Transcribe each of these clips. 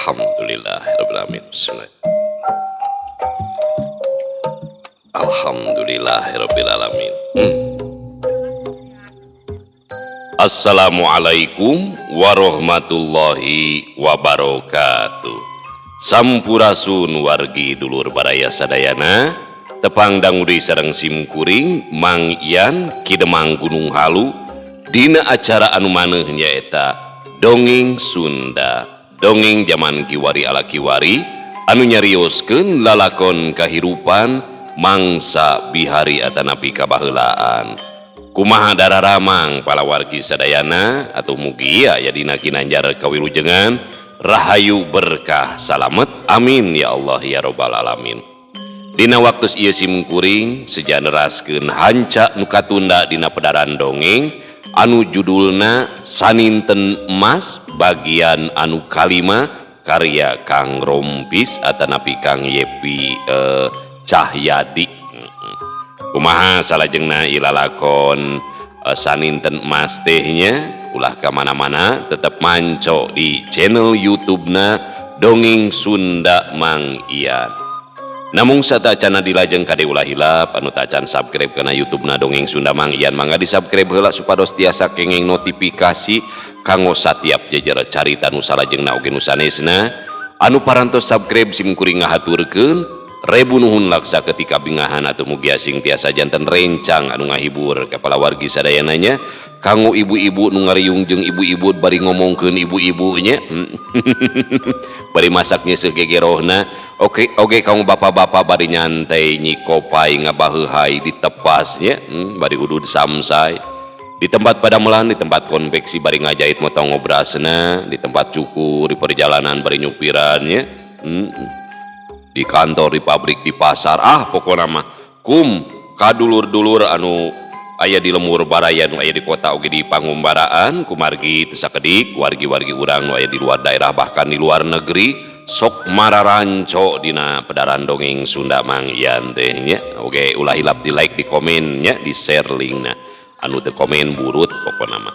Alhamdulillahirabbil alamin. Bismillah. Alhamdulillahirabbil alamin. Assalamualaikum warahmatullahi wabarakatuh. Sampurasun wargi dulur baraya sadayana, tepang dangudi sareng simkuring Mang Ian Kidemang Gunung Halu dina acara anu maneuh nyaeta Dongeng Sunda. Dongeng jaman kiwari ala kiwari anu nyarioskeun lalakon kahirupan mangsa bihari atanapi kabaheulaan. Kumaha dararamang palawargi sadayana atau mugi aya dina kinanjar kawilujengan rahayu berkah salamet, amin ya Allah ya robbal alamin. Dina waktu ieu simkuring seja neraskeun hanca nu katunda dina pedaran dongeng anu judulna Saninten Emas bagian anu kalima karya Kang Rompis atanapi Kang Yepi Cahyadi. Kumaha salajengna ilalakon Saninten Emas tehnya, ulah ka mana-mana tetep manco di channel YouTube-na Dongeng Sunda Mang Ian. Namung satacana dilajeng kade ulah hilap anu tacan subscribe kana YouTube-na Dongeng Sunda Mang Ian, mangga di-subscribe heula supados tiasa kenging notifikasi kanggo satiap jejer carita nu salajengna oge nu sanesna. Anu parantos subscribe simkuring ngahaturkeun rebu nuhun laksa ketika bingahan atau mugi asing tiasa janten rencang anu ngahibur ka palawargi sadayananya, kanggo ibu-ibu nu ngariung jeung ibu-ibu bari ngomongkeun ibu-ibunya bari masaknya segegerohna. Oke oke kanggo bapak-bapak bari nyantai nyikopai ngabaheuhai ditepasnya, bari udud samsai di tempat padamelan, di tempat konveksi bari ngajahit motong ngobrasna, di tempat cukur, di perjalanan bari nyupirannya, di kantor, di pabrik, di pasar, ah pokokna mah kum kadulur-dulur anu aya di lemur baraya nu aya di kota oge di pangumbaraan kumargi teu sakedik wargi-wargi urang nu aya di luar daerah bahkan di luar negeri sok mararanco dina pedaran Dongeng Sunda Mang Ian teh nya. Oge ulah hilap di like, di komen nya, di share linkna, anu teu komen burut pokokna mah.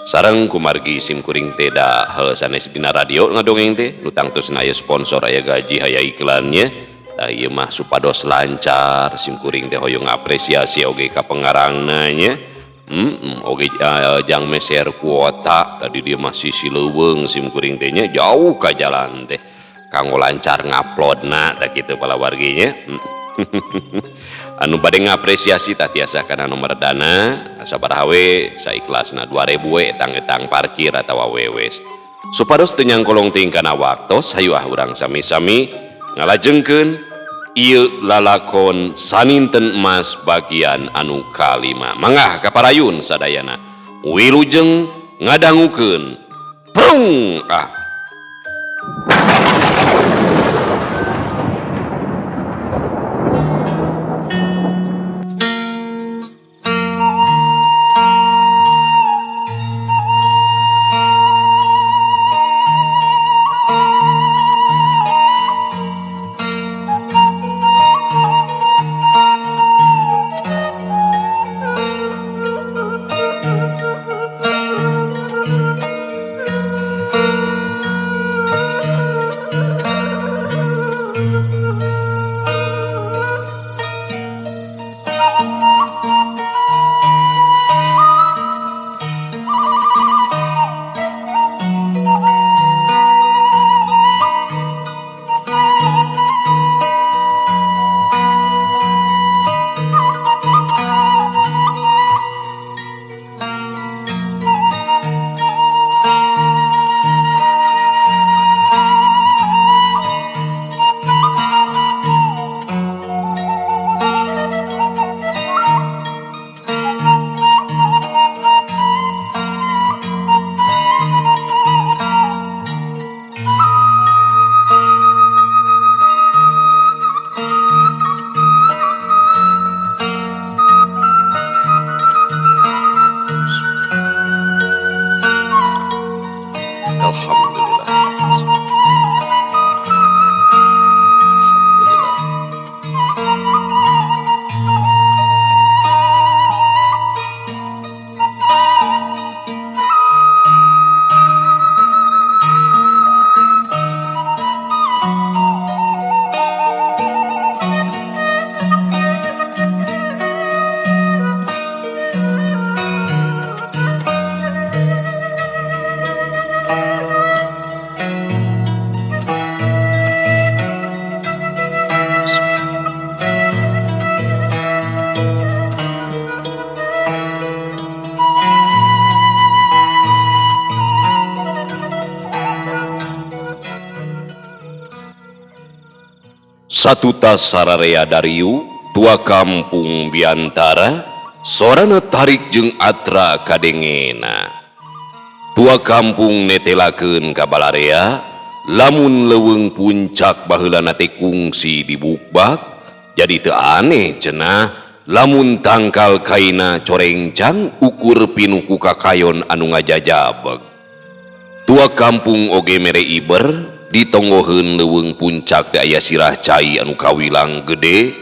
Sareng kumargi simkuring teh da heuh sanes dina radio ngadongeng teh nu tangtosna aya sponsor, aya gaji, aya iklannya. Tah ieu mah supados lancar simkuring teh hoyong ngapresiasi oge ka pengarangna nya. Oge jang meser kuota tadi dia masih sileuweung simkuring teh nya, jauh ka jalan teh kanggo lancar nguploadna tah kitu palawargi nya. Anu bade ngapresiasi tah tiasa kana nomor dana sabaraha we saikhlasna 2000 we etang-etang parkir atawa wewes supados teu nyangkolong teuing kana waktos. Hayu ah urang sami-sami ngalajengkeun ieu lalakon Saninten Emas bagian anu kalima. Mangga kaparayun sadayana wilujeng ngadangukeun prung ah. Satutas sararea dariu tua kampung biantara sorana tarik jeung atra kadengena. Tua kampung netelakeun ka balarea lamun leuweung puncak baheulana teh kungsi dibukbak jadi teu aneh cenah lamun tangkal kaina corengcang ukur pinuh ku kakayon anu ngajajabeg. Tua kampung oge mere iber ditonggoheun leuweung puncak teh aya sirah cai anu kawilang gede.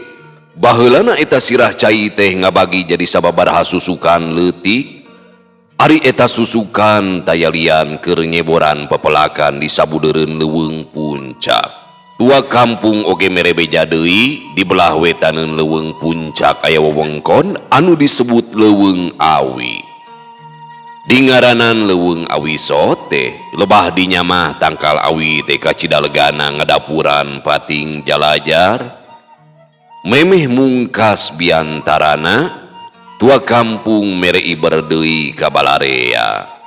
Baheulana eta sirah cai teh ngabagi jadi sababaraha susukan leutik. Ari eta susukan tayalian keur nyeboran pepelakan di sabudeureun leuweung puncak. Tua kampung oge mere beja deui di belah wetaneun leuweung puncak aya wewengkon anu disebut Leuweung Awi. Dingaranan Leuweung Awi sote lebah dinya mah tangkal awi teh kacida legana ngadapuran pating jalajar. Memeh mungkas biantarana tua kampung mere iber deui ka balarea.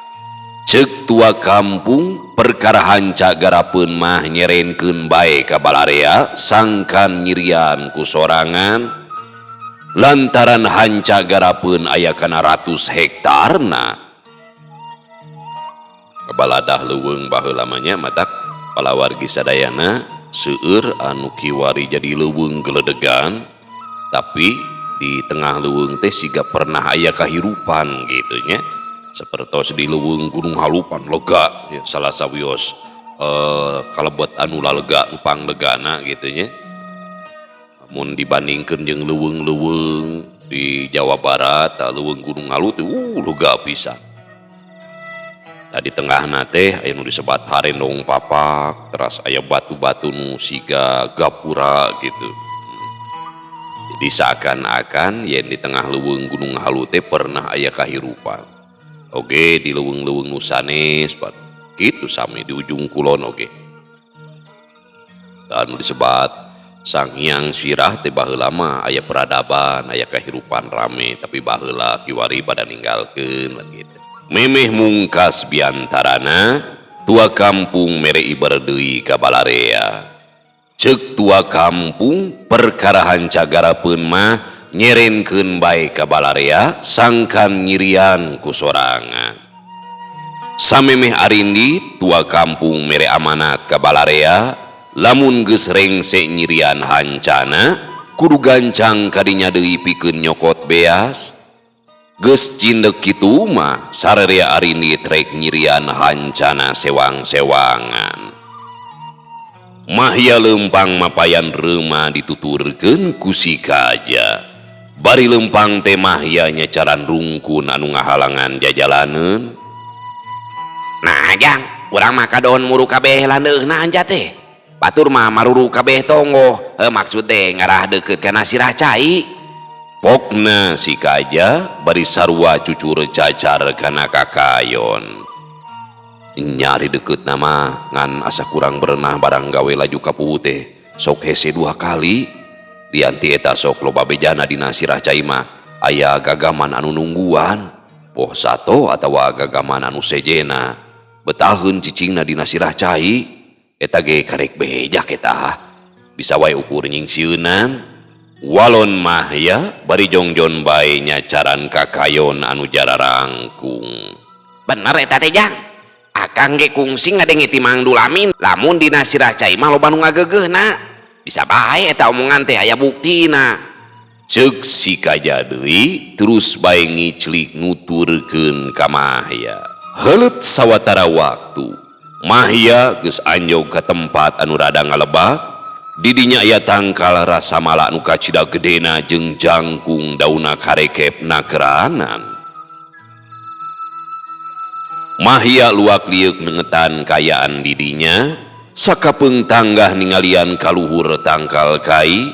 Ceuk tua kampung perkara hanca garapeun mah nyerenkeun bae ka balarea sangkan nyirian ku sorangan. Lantaran hanca garapeun aya kana ratus hektarna. Baladah leuweung baheula mah nya matak palawargi sadayana seueur anu kiwari jadi leuweung geledegan, tapi di tengah leuweung teh siga pernah aya kahirupan gitu nya. Sapertos di leuweung Gunung Halupan lega ya, salah sawios kalebet anu lalega nu panglegana gitu nya. Mun dibandingkeun jeung leuweung-leuweung di Jawa Barat, leuweung Gunung Halu teh lega pisan. Tadi tengahna teh aya nu disebat harendong papak, teras aya batu-batu nu siga gapura gitu. Jadi seakan-akan yen di tengah leuweung Gunung Halu teh pernah aya kahirupan. Oge di leuweung-leuweung nu sanes pat kitu sami di ujung kulon oge. Anu disebat Sang Hyang Sirah teh baheula mah aya peradaban, aya kahirupan rame, tapi baheula kiwari pada ninggalkeun gitu. Memeh mungkas biantarana tua kampung mere iber deui ka balarea. Ceuk tua kampung perkara hanca garapeun mah nyerenkeun bae ka balarea sangkan nyirian ku sorangan. Samemeh arindi tua kampung mere amanat ka balarea lamun geus rengse nyirian hancana kudu gancang kadinya deui pikeun nyokot beas. Geus cindek kitu mah sararea arindi trek nyirian hancana sewang-sewangan. Mahya lempang mapayan reuma dituturkeun ku si Kaja. Bari lempang teh mahya nyacaran rungkun anu ngahalangan jajalaneun. Nah jang, urang mah kadoon muru kabeh landeuhna anja teh. Batur mah maruru kabeh tonggoh, maksud teh ngarah deukeut kana sirah cai. Pokna si Kaja bari sarua cucur cacar kana kakayon. Nyari deukeut nama ngan asa kurang berenah barang gawe laju ka puhu teh sok hese dua kali. Lianti eta sok loba bejana dina sirah cai mah aya gagaman anu nungguan, poh sato atawa gagaman anu sejena. Betaheun cicingna dina sirah cai eta ge karek bejak eta. Bisa wae ukur nyingsieunan. Walon mahya bari jongjon bae nyacaran kakayon anu jararangkung. Bener eta teh jang. Akang ge kungsi ngadenge ti Mang Dulamin lamun dina sirah cai mah loba nu ngageugeuna. Bisa bae eta omongan teh aya buktina. Ceuk si Kaja deui terus bae ngiclik nuturkeun ka Mahya. Heuleut sawatara waktu, Mahya geus anjog ka tempat anu rada ngalebak. Didinya aya tangkal rasa mala nu kacida gedena jeung jangkung dauna karekep nakeranan. Mahya luak lieuk nengetan kayaan didinya, sakapeung tanggah ningalian kaluhur tangkal kai.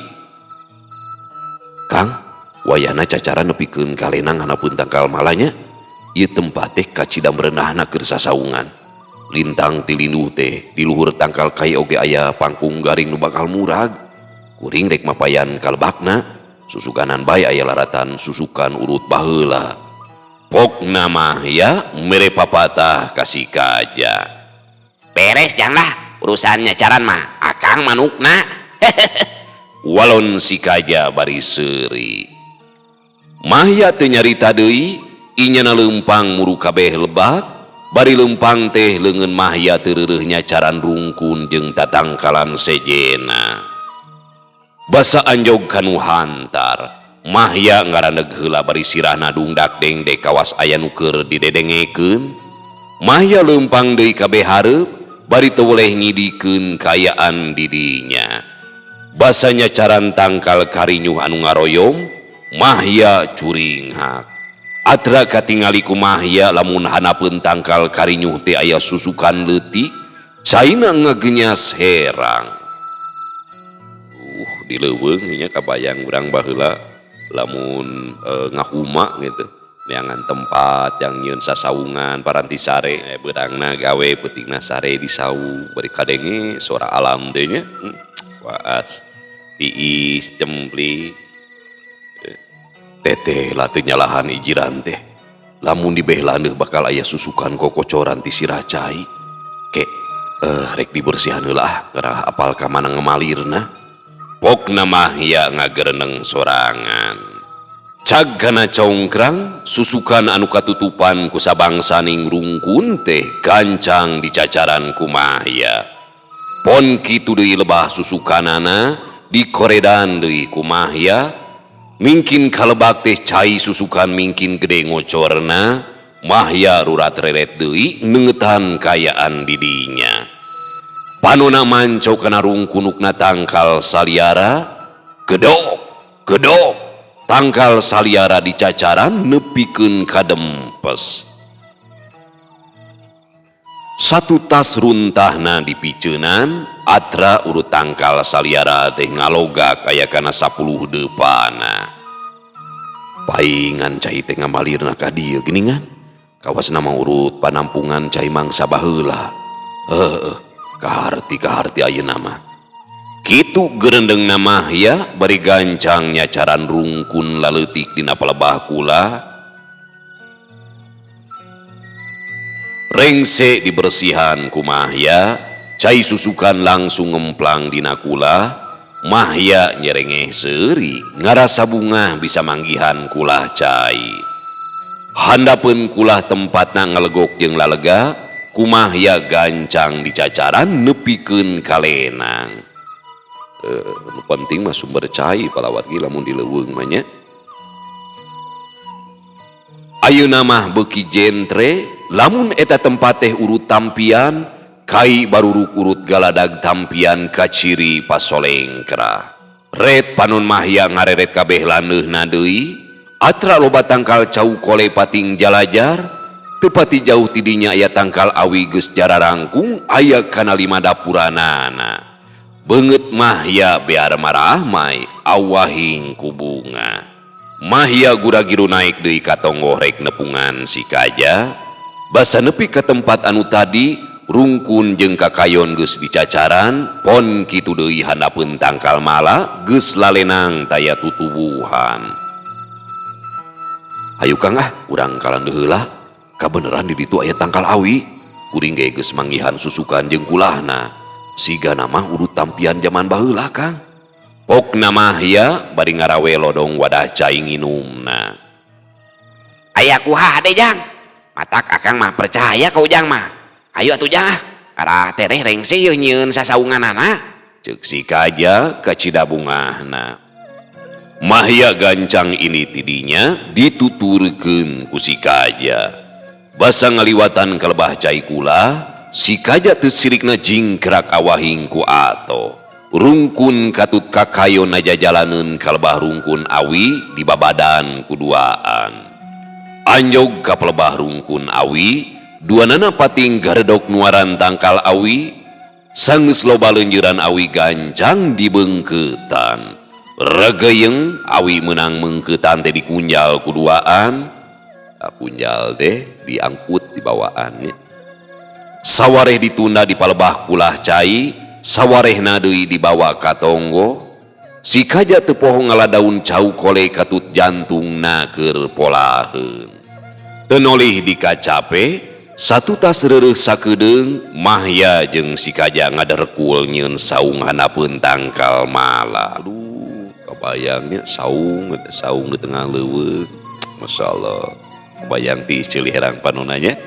Kang, wayahna cacara nepikeun kalenang hanapun tangkal malanya. Ieu tempat teh kacida merenahna keur sasaungan. Lintang tilinduh teh di luhur tangkal kai oge aya pangkung garing nu bakal murag. Kuring rek mapayan kalebakna, susukanan bae aya laratan susukan urut baheula. Pokna Mahya mere papatah ka si Kaja. Beres jang lah urusannya caran mah akang manukna. Walon si Kaja bari seuri. Mahya teu nyarita deui, inyana leumpang muru kabeh lebak, bari leumpang teh leungeun Mahya teu reureuh nyacaran rungkun jeung tatangkalan sejena. Basa anjog kanu hantar, Mahya ngaraneg heula bari sirahna dungdak dengdek kawas aya nu keur didedengekeun. Mahya leumpang deui kabeh hareup, bari teu weleh ngidikeun kaayaan di dinya. Basa nyacaran tangkal karinyuh anu ngaroyom, Mahya curinghak. Atra katingali ku Mahya lamun hanapeun tangkal karinyuh teh aya susukan leutik, caina ngagenyas herang. Di leuweung nya kabayang urang baheula lamun ngahuma gitu. Neangan tempat yang nyieun sasaungan paranti sare, beurangna gawe peutingna sare di saung, bari kadenge suara alam teh nya. Waas tiis cempli. Teteh lah teu nyalahan ijiran teh. Lamun dibeh landeuh bakal aya susukan kokocoran ti sirah cai. Ke rek dibersihan heula ah, ngarah apal ka mana ngamalirna. Pokna Mahya ngagereneng sorangan. Cag kana congkrang susukan anu katutupan ku sabangsaning rungkun teh gancang dicacaran ku Mahya. Pon kitu deui lebah susukanana dikoredan deui ku Mahya. Mingkin kalebak teh cai susukan mingkin gede ngocorna, Mahya rurat reret deui neungetan kaayaan di dinya. Panona manco kana rungkunukna tangkal saliara, gedok, gedok, tangkal saliara dicacaran nepikeun kadempes. Satu tas runtahna dipiceunan, atra urut tangkal saliara teh ngalogak aya kana 10 deupana. Paingan cai teh ngamalirna ka dieu geuningan. Kawas nama urut panampungan cai mangsa baheula. Heuh, kaharti-kaharti ayeuna mah. Kitu gerendengna Mahya bari gancang nyacaran rungkun laleutik dina palebah kula. Rengse dibersihan ku Mahya, cai susukan langsung ngemplang dina kula. Mahya nyerengeh seuri, ngarasa bungah bisa manggihan kulah cai. Handapeun kulah tempatna ngalegok jeung lalega, ku Mahya gancang dicacaran nepikeun kalenang. Nu penting mah sumber cai palawargi lamun di leuweung mah nya. Ayeuna mah beuki jentre, lamun eta tempat teh urut tampian, kai baruruk urut galadag tampian kaciri pasolengkra. Ret panon Mahya ngareret kabeh landeuhna deui, atra loba tangkal cau kole pating jalajar, tepati jauh tidinya aya tangkal awi geus jararangkung aya kana 5 dapuranana. Beungeut Mahya bear marahmai awahing ku bunga. Mahya gura-giru naik deui ka tonggoh rek nepungan si Kaja. Basa nepi ka tempat anu tadi, rungkun jeung kakayon geus dicacaran, pon kitu deui handapeun tangkal mala geus lalenang taya tutuwuhan. Hayu Kang ah, urang kalandeuh heula. Kabeneran di ditu aya tangkal awi. Kuring ge geus manggihan susukan jeung kulahna. Sigana mah urut tampian jaman baheula Kang. Pokna Mahya bari ngarawe lodong wadah cai nginumna. Aya kuha de Jang? Matak akang mah percaya ka Ujang mah. Ayo atuh Jang ah. Arah tereh rengse yeuh nyieun sasaunganana. Ceuk si Kaja kacida bungahna. Mahya gancang ini tidinya dituturkeun ku si Kaja. Basa ngaliwatan kalebah cai kula, si Kaja teu sirikna jingkrak awahing ku ato. Rungkun katut kakayon najajalaneun kalebah rungkun awi di babadan kuduaan. Anjog ka pelebah rungkun awi, duanana pating garedok nuaran tangkal awi, sanggeus loba leunjeuran awi gancang dibeungkeutan. Regeyeng awi meunang meungkeutan teh dikunjal kuduaan, kunjal teh diangkut dibawaannya. Sawareh ditunda di palebah kulah cai, sawarehna deui dibawa ka tonggo. Si Kaja teu poho ngaladaun cau kole katut jantungna keur polaheun. Teu nolih dikacape, satutas reureuh sakedeung, Mahya jeung si Kaja ngaderkul nyieun saung handapeun tangkal mala. Aduh, Kabayangnya saung saung di tengah leuweung. Masya Allah. Kebayang ti ceuli herang panonanya.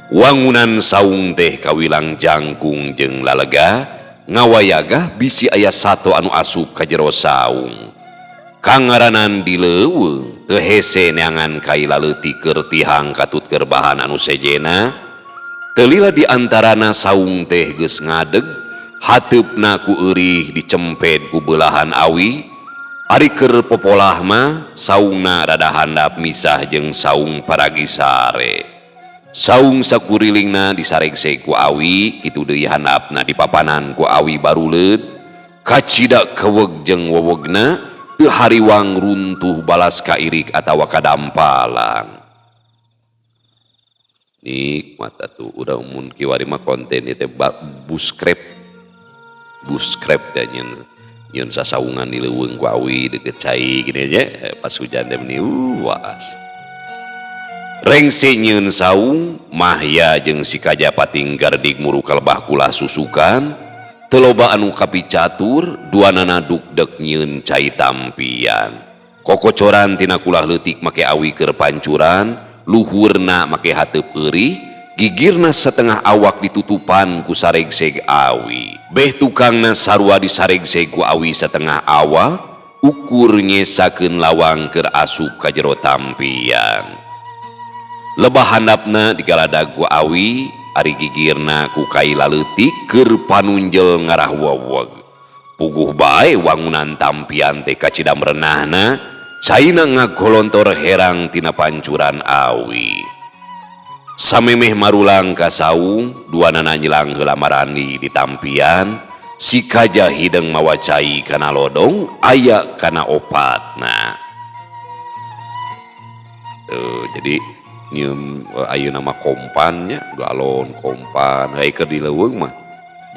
Wangunan saung teh kawilang jangkung jeung lalega ngawayagah bisi aya sato anu asup ka jero saung. Kangaranan di leuweung teu hese neangan kai laleutik keur tihang katut keur bahan anu sejena. Teu lila di antarana saung teh geus ngadeg, hateupna ku eurih dicempet ku beulah awi. Ari keur popolah mah saungna rada handap misah jeung saung paragi sare. Saung sakurilingna disaregseg ku awi, kitu deui handapna dipapanan ku awi baruleud. Kacida keweg jeung wewegna teu hariwang runtuh balas kairik atawa kadampalan. Nikmat atuh urang mun kiwari mah konten ieu teh buskrep. Buskrep teh nyeun sasaungan di leuweung ku awi deukeut cai gini nya, pas hujan teh meni waas. Rengse nyeun saung, Mahya jeung si Kaja pating gardig muru kalebah kulah susukan, teu loba anu kapicatur, duanana dukdek nyeun cai tampian. Kokocoran tina kulah leutik make awi keur pancuran, luhurna make hateup eurih, gigirna setengah awak ditutupan ku saregseg awi. Beh tukangna sarua disaregseg ku awi setengah awak, ukur nyesakeun lawang keur asup ka jero tampian. Lebah handapna digaladag ku awi, ari gigirna ku kai laleutik keur panunjel ngarah weweg. Puguh bae wangunan tampian teh kacida merenahna, caina ngagolontor herang tina pancuran awi. Samemeh marulang ka saung, duanana nyelang heula marandi di tampian, si Kaja hideng mawa cai kana lodong, aya kana opatna. Tuh, jadi nyeum ayeuna mah kompannya, galon kompan, ai keur di leuweung mah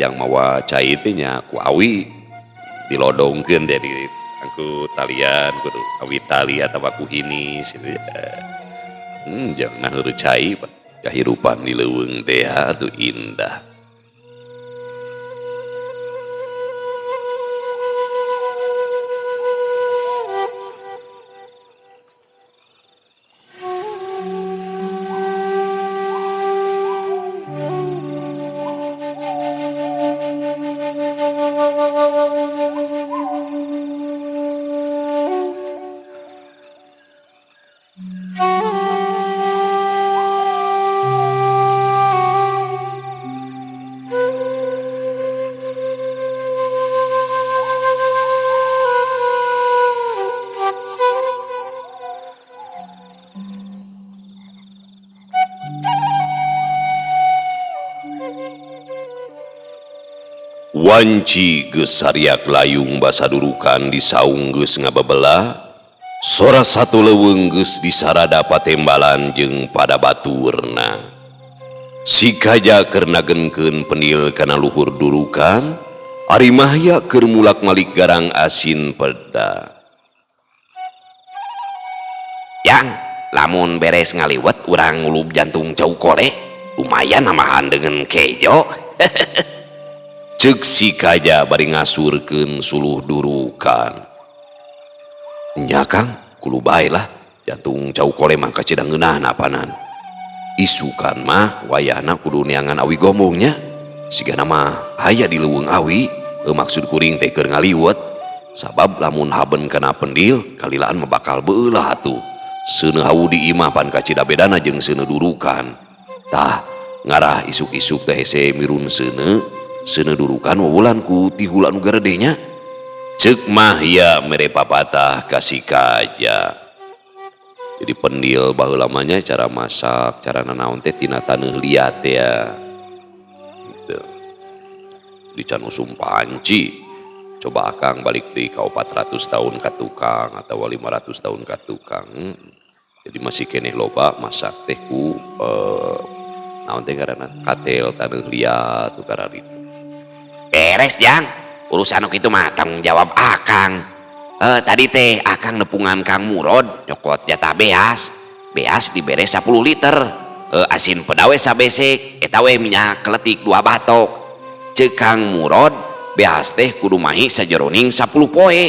jang mawa cai teh nya ku awi dilodongkeun teh di angkut talian kudu awi tali atawa ku hinis gitu ya. Jang naheur cai Pak. Kahirupan di leuweung teh atuh indah. Wanci geus sariak layung basadurukan di saung geus ngababela, sora satu leuweung geus disarada patembalan jeung pada baturna. Si Kaja keur nagenkeun penil kana luhur durukan, ari Mahya keur mulak-malik garang asin peda. Yang lamun beres ngaliwet urang ngulub jantung cau kole, lumayan namahan dengan kejo. Ceuk si Kaja bari ngasurkeun suluh durukan. Nya Kang, kudu bae lah, jantung cau kole mah kacida ngeunahna apanan. Isukan mah wayahna kudu neangan awi gombongnya. Sigana mah aya di leuweung awi, maksud kuring teh keur ngaliwet. Sabab lamun haben kana pendil, kalilaan mah bakal beulah atuh. Seuneu hawu di imah pan kacida bedana jeung seuneu durukan. Tah, ngarah isuk-isuk teh hese mirun seuneu. Seuneu durukan wawulan ku tihula nu garedenya. Ceuk Mahya mere papatah ka si Kaja. Jadi pendil baheula mah nya cara masak, cara nanaon teh tina taneuh liat ya. Gitu. Di can usum panci. Coba akang balik deui ka 400 tahun ka tukang atawa 500 tahun ka tukang. Jadi masih keneh loba masak teh ku naon teh ngaranna katel taneuh liat tu kararitu. Beres Jang, urusan nu kitu mah tanggung jawab akang. Tadi teh akang nepungan Kang Murod nyokot jatah beas. Beas dibere 10 liter. Asin pedawe sabesek, eta we minyak keletik 2 batok. Ceuk Kang Murod, beas teh kudu mahi sajeroning 10 poe.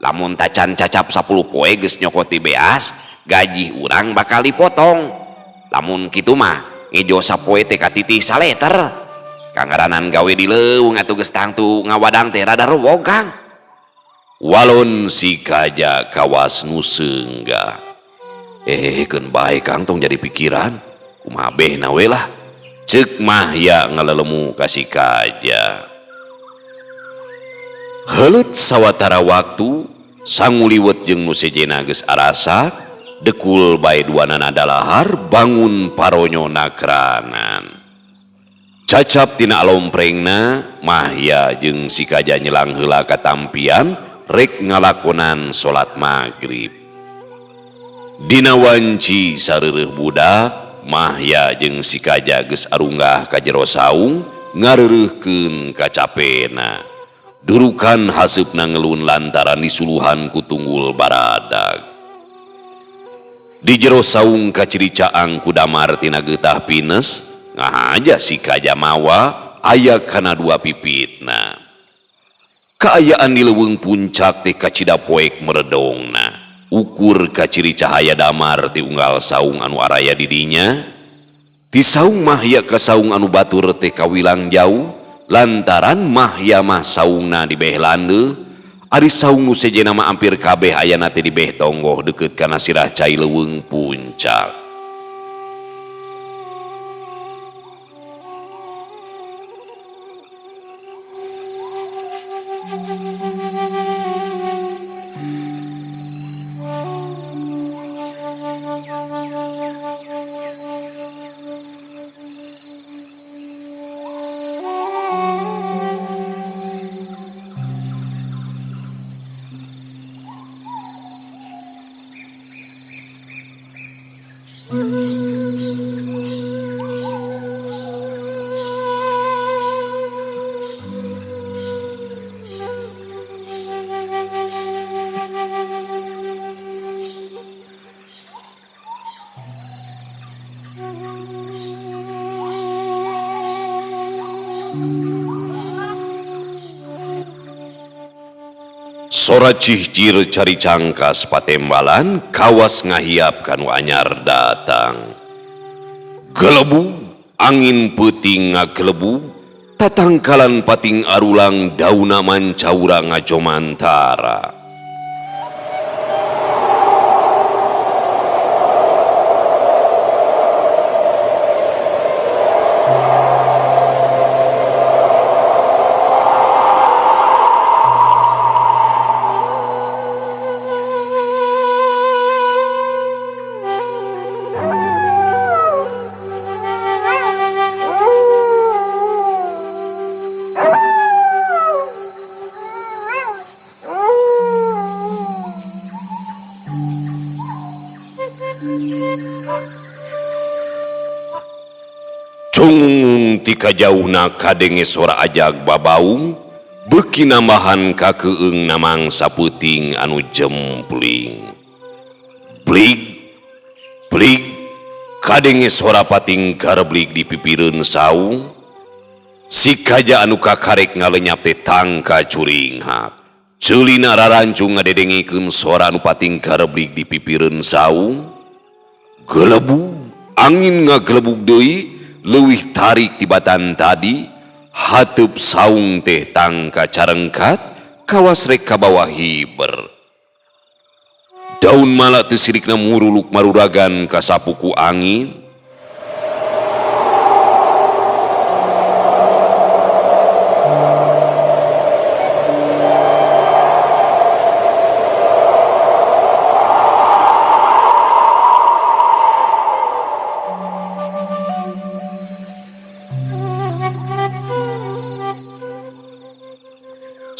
Lamun tacan cacap 10 poe geus nyokot di beas, gaji urang bakal dipotong. Lamun kitu mah ngejo sapoe teh katitih saleter. Kangaranan gawe di leuweung atuh geus tangtu ngawadang teh rada rewog Kang. Walon si Kaja kawas nu seunggah. Keun bae Kang tong jadi pikiran. Kumaha behna we lah. Ceuk Mahya ngalelemu ka si Kaja. Heuleut sawatara waktu sanguliwet jeung nu sejenna geus arasak, dekul bae duanana dalahar bangun paronyo nakranan. Cacap tina alomprengna, Mahya jeung si Kaja nyelang heula katampian rek ngalakonan salat magrib. Dina wanci sareureuh budak, Mahya jeung si Kaja geus arunggah ka jero saung ngareureuhkeun kacapena. Durukan haseupna ngelun lantaran disuluhan ku tunggul baradag. Di jero saung kaciri caang ku damar tina getah pines, ngahaja si Kaja mawa aya kana dua pipitna. Kaayaan di leuweung puncak teh kacida poek meredongna. Ukur kaciri cahaya damar ti unggal saung anu araya di dinya. Ti saung Mahya ka saung anu batur teh kawilang jauh, lantaran Mahya mah saungna di beh landeuh, ari saung nu sejenna mah ampir kabeh ayana teh di beh tonggoh deukeut kana sirah cai leuweung puncak. Sora cihcir cari cangkas patembalan kawas ngahiap kanu anyar datang. Gelebu angin peuting ngagelebu tatangkalan pating arulang dauna mancaura ngajomantara. Cungung tika jauhna kadenge sora ajag babaung beuki nambahan kakeung namangsa peuting anu jempling. Blig blig kadenge sora pating gareblig di pipireun saung. Si Kaja anu kakarek ngalenyap teh tangka curinghak. Ceulina rarancung ngadedengikeun sora anu pating gareblig di pipireun saung. Gelebug angin ngagelebug deui leuwih tarik tibatan tadi, hateup saung teh tangka carengkat kawas rek ka bawah hiber. Daun mala teu sirikna muruluk maruragan kasapuku angin.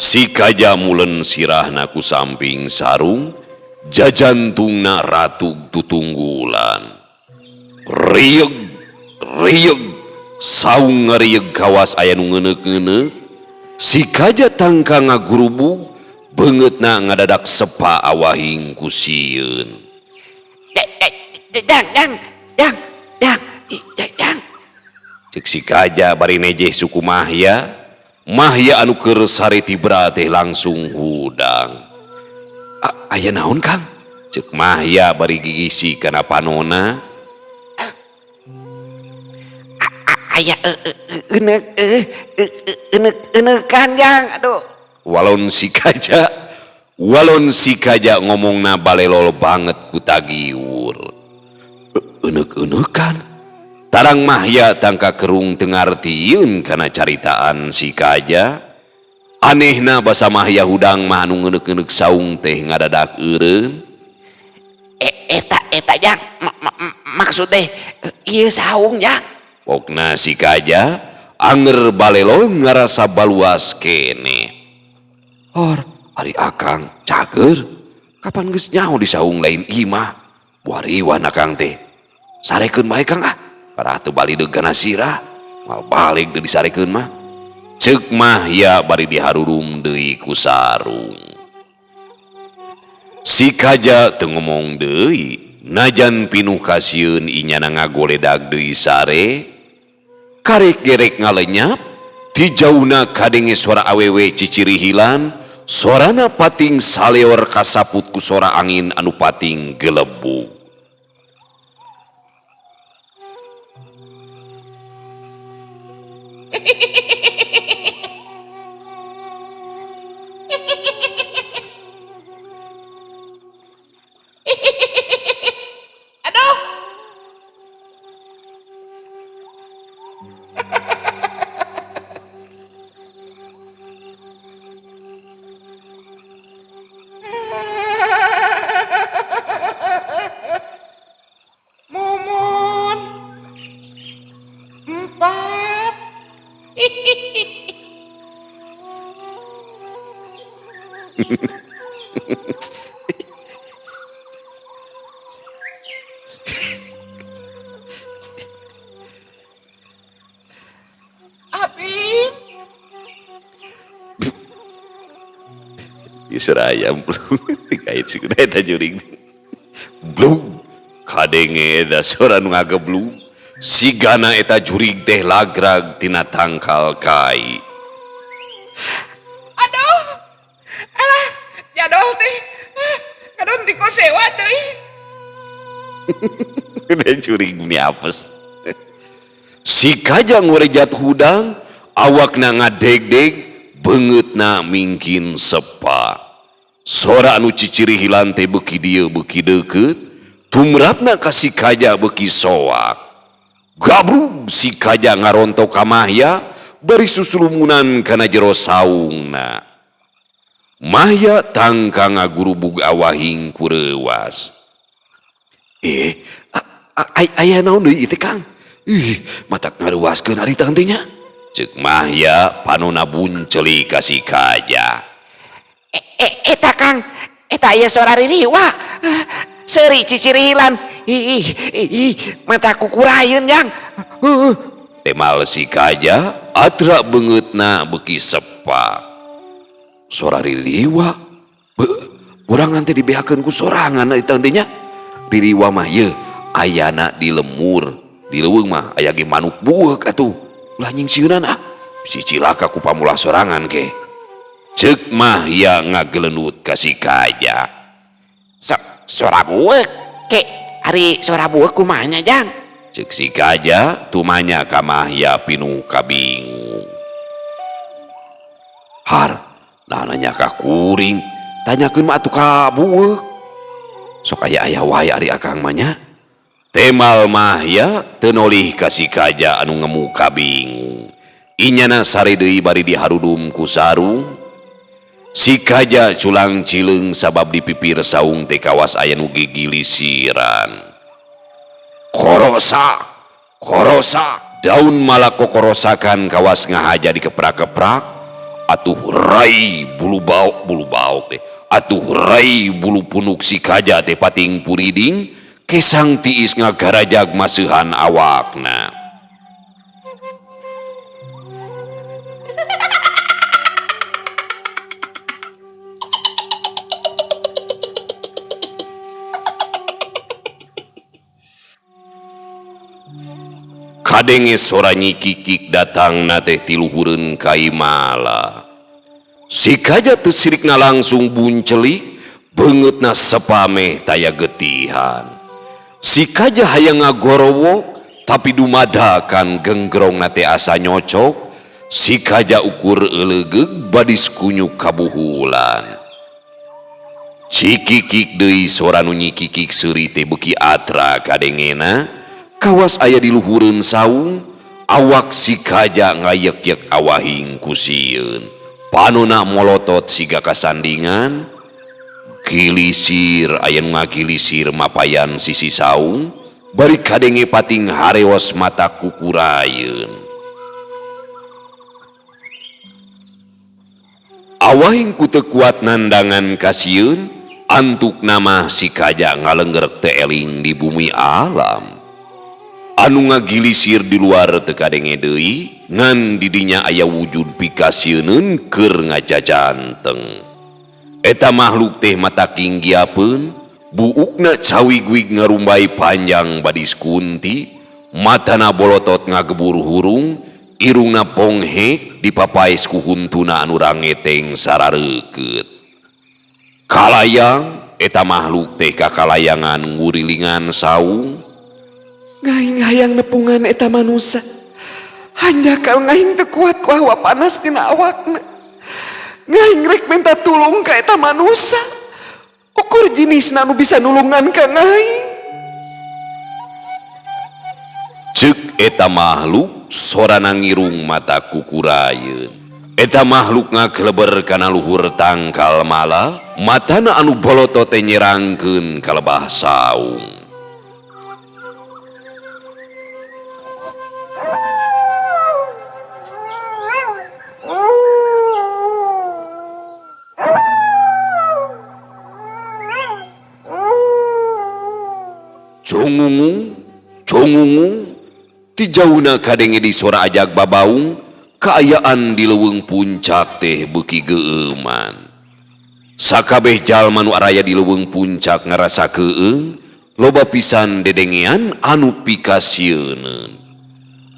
Si Kaja mulen sirahna ku samping sarung, jajantungna ratug tutunggulan. Rieg, rieg, saung ngarieg kawas aya nu ngeuneuh-ngeuneuh. Si Kaja tangka ngagurubug, beungeutna ngadadak sepa awahing ku sieun. Jang, jang, jang, jang, jang. Ceuk si Kaja bari nejeh suku Mahya. Mahya anu keur sare tibra teh langsung hudang. Aya naon Kang? Cek Mahya bari gigisi kana panona. Aya enek-enekan jang, aduh. Walon si kaja ngomongna balelol banget ku tagiwur. Enek-enekan. Tarang Mahya tangka kerung teu ngartieun kana caritaan si kaja. Anehna basa Mahya hudang mah anu ngeuneuk-ngeuneuk saung teh ngadadak eureun. Eta jang, maksud teh ieu saung jang. Pokna si kaja anger balelol ngarasa baluas kene. Hor, ari akang cager, kapan geus nyaho di saung lain imah. Buariwan akang teh. Sarekeun bae Kang ah, parah teu balideug kana sirah. Mal balik teu disarekeun mah. Ceuk Mahya bari diharurum deui ku sarung. Si kaja teu ngomong deui, najan pinuh kasieun inyana ngagoledag deui sare. Karek gerek ngalenyap, ti jauna kadenge suara awewe cicirihilan, sorana pating saleor kasaput ku sora angin anu pating gelebug. Ayam belum dikait si kuda eta juring blug kadenge eta sora nu ngageblug sigana eta jurig teh lagrag tina tangkal kai. Aduh, alah jadol teh kadon tiko sewa deui. Kuda jurig ni apes. Si kaja ngorejat hudang awakna ngadegdeg beungeutna mingkin sepa. Sora anu cicirihilan teh beuki dieu beuki deukeut, tumrapna ka si kaja beuki soak. Gabrug si kaja ngarontok ka Mahya bari susulumunan kana jero saungna. Mahya tangka ngagurubug awahing ku reuwas. Aya naon deui ieu teh Kang? Ih, matak ngaruaskeun ari teh nya. Ceuk Mahya panona bunceuli ka si kaja. Eta Kang, eta aya sora ririwa. Seuri cicirilan. Ih, mata kukurayeun jang. Temal si kaja atra beungeutna beuki sepa. Sora ririwa. Urang teh dibeakeun ku sorangan eta teh nya. Ririwa mah yeuh ayana di lemur, di leuweung mah aya ge manuk bueuk atuh. Ulah nyingsieunan ah. Si cilaka ku pamulah sorangan ke. Ceuk Mahya ngagelenut ka si kaja. Sora bueuk ke, ari sora bueuk kumaha nya jang? Ceuk si kaja tumanya ka Mahya pinuh kabingung. Har, nah nanya ka kuring, tanyakeun mah atuh ka bueuk. Sok aya-aya wae ari akang mah nya. Temal Mahya teu nolih ka si kaja anu ngemu kabingung. Inyana sare deui bari diharudum ku sarung. Si kaja culang cileung sabab di pipir saung teh kawas aya nu gigilisiran. Korosa, korosa, daun malak kokorosakan kawas ngahaja dikeprak-keprak. Atuh rai bulu baok deh. Atuh rai bulu punuk si kaja teh pating puriding, kesang tiis ngagarajag maseuhan awakna. Kadenge sora Nyi Kikik datang na teh tiluhureun ka imala. Si kaja teu sirikna langsung buncelik Beungeutna sepameh taya getihan. Si Kaja hayang ngagorowok tapi dumadakan genggerongna teh asa nyocok. Si Kaja ukur eulegeug badis kunyuk kabuhulan. Cikikik deui sora nu nyikikik seuri teh beuki atra kadengena. Kawas aya di luhureun saung, awak si Kaja ngayek-yek awahing ku sieun. Panona molotot siga kasandingan. Gilisir aya nu ngagilisir mapayan sisi saung, bari kadenge pating hareos mata kukurayeun. Awahing ku teu kuat nandangan kasieun, antuk nama si Kaja ngalenggerek teu eling di bumi alam. Anu ngagilisir di luar teu kadenge deui, ngan didinya aya wujud pikasieuneun keur ngajajanteng. Eta makhluk teh mata kinggiapeun, buukna cawigwig ngarumbai panjang badis kunti, matana bolotot ngagebur hurung, irungna ponghek dipapaes ku huntuna anu rangeteng sarareukeut. Kalayang eta makhluk teh kakalayangan ngurilingan saung. Ngaing hayang nepungan eta manusa. Hanjakal ngaing teu kuat ku hawa panas tina awakna. Ngaing rek minta tulung ka eta manusa. Ukur jenisna nu bisa nulungan ka ngaing. Ceuk eta makhluk sorana ngirung mata kukurayeun. Eta makhluk ngakeleber kana luhur tangkal mala, matana anu bolotot teh nyerangkeun ka lebah saung. Congungung, congungung, ti jauna kadenge di sora ajag babaung, kaayaan di leuweung puncak teh beuki geueuman. Sakabeh jalma nu araya di leuweung puncak ngarasa keueung, loba pisan dedengean anu pikasieuneun.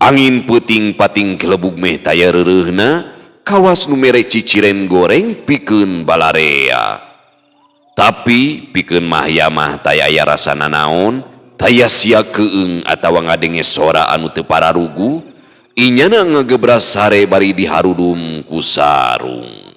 Angin peuting pating gelebug meh taya reureuhna, kawas nu mere ciciren goreng pikeun balarea. Tapi pikeun mahyamah taya aya rasa nanaon, taya sia keung atawa ngadenge sora anu teu pararugu, inyana ngagebras sare bari diharudum ku sarung.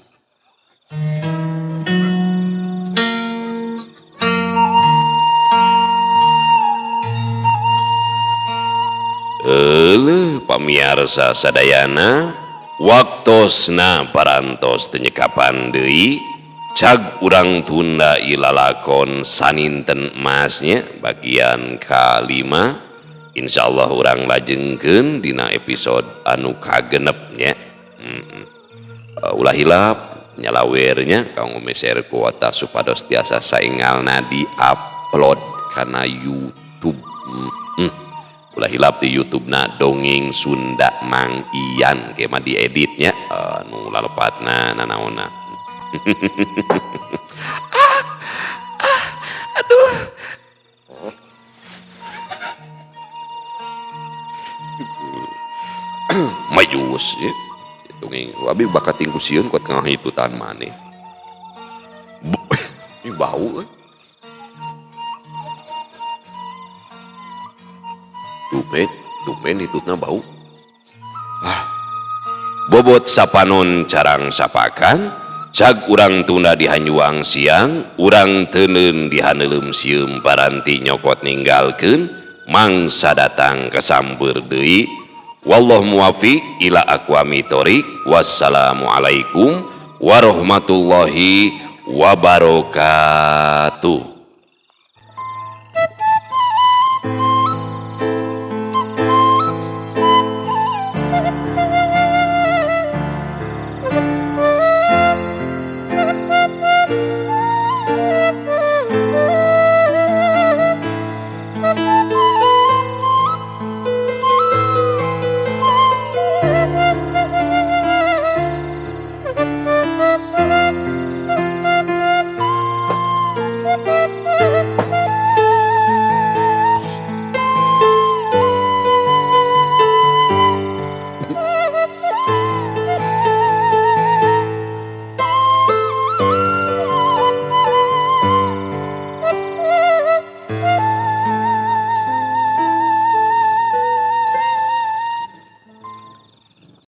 Euleuh pamiarsa sadayana, waktosna parantos teu nyekapan deui. Cag urang tunda ilalakon saninten emasnya bagian kalima. Insyaallah urang lajengkeun dina episode anu kagenepnya. Ulah hilap nyalawernya kanggo meser kuota supados tiasa saengalna di-upload kana YouTube. Ulah hilap di YouTube-na Dongeng Sunda Mang Ian ke mah dieditnya nu lalepatna nanaonna. Aduh. Majus ya. Dongeng abi bakat tingku sieun kuat ngahitutan maneh. Ini bau euy. Dumen, dumen hitutna bau. Ah. Bobot sapanon carang sapakan. Cag urang tunda di hanyuang siang, urang teuneun di haneuleum sieum paranti nyokot ninggalkeun, mangsa datang kasamber deui. Wallahu muwafiq ila aqwami thoriq. Wassalamualaikum warahmatullahi wabarakatuh. Thank you.